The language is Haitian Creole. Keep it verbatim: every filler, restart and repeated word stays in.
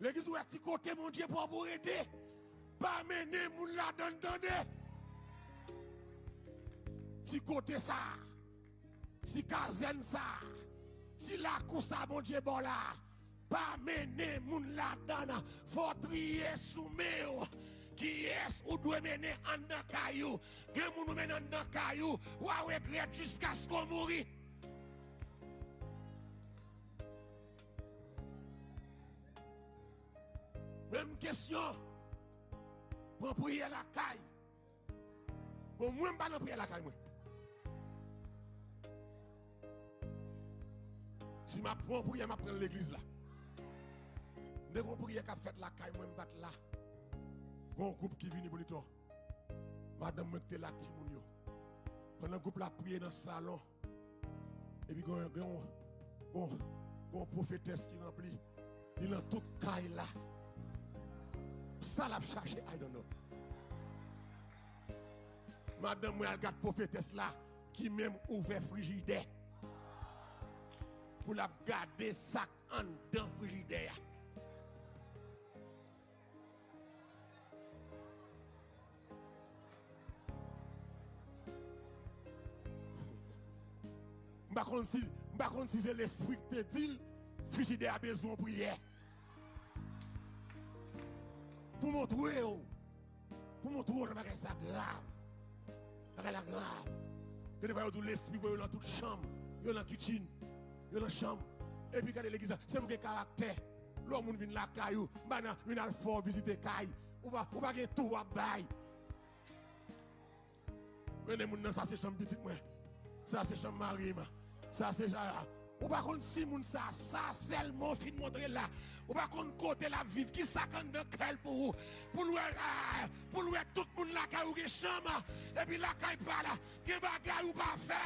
Legliz ou wè ti kote Bondye ba w pou rete, pa mennen moun ladan l, tande. Ti kote sa a, ti kazèn sa a, ti lakou sa a Bondye ba w la a, pa mennen moun ladan l. Fò w triye sou men w. Kiyès ou dwe mennen anndan kay ou? Gen moun ou mennen anndan kay ou, w a regrèt jiskaske w mouri. Menm kesyon. Pran priyè lakay. Bon, mwen m pa nan priyè lakay mwen. Si m ap pran priyè, m ap pran legliz la. M te gon priyè k ap fèt lakay mwen, m pa t la. Gon gwoup ki vini pou li tou. Madanm mwen ki te la ak timoun yo. Pandan gwoup la ap priye nan salon, epi gon, gon, gon, gon pwofetès ki ranpli. Li nan tout kay la. Sa l ap chache, I don't know. Madanm mwen al gad pwofetès la ki menm ouvè frijidè pou l ap gade sa k anndan frijidè a. M pa konn si, m pa konn si se lespri ki te di l frijidè a bezwen yon priyè. Pou montre w, pou montre w jan bagay sa grav. Bagay la grav. Gen de fwa yo di w lespri voye yo nan tout chanm. Yo nan kitchen. Yo nan chanm. Epi gade legliz la. Se pou gen karaktè. Lè yon moun vin lakay ou, m pa nan vin al fè w vizite kay. Ou pa, ou pa gen tou w ap bay. Mennen moun nan, sa se chanm pitit mwen. Sa se chanm mari m. Sa se ja. Ou pa konn si moun sa, sa sèlman w fin montre l la. Ou pa konn kote l ap viv, ki sa k anndan kè l pou ou. Pou l wè, ah, pou l wè tout moun lakay ou gen chanm. Epi lakay pa la, gen bagay ou pa fè.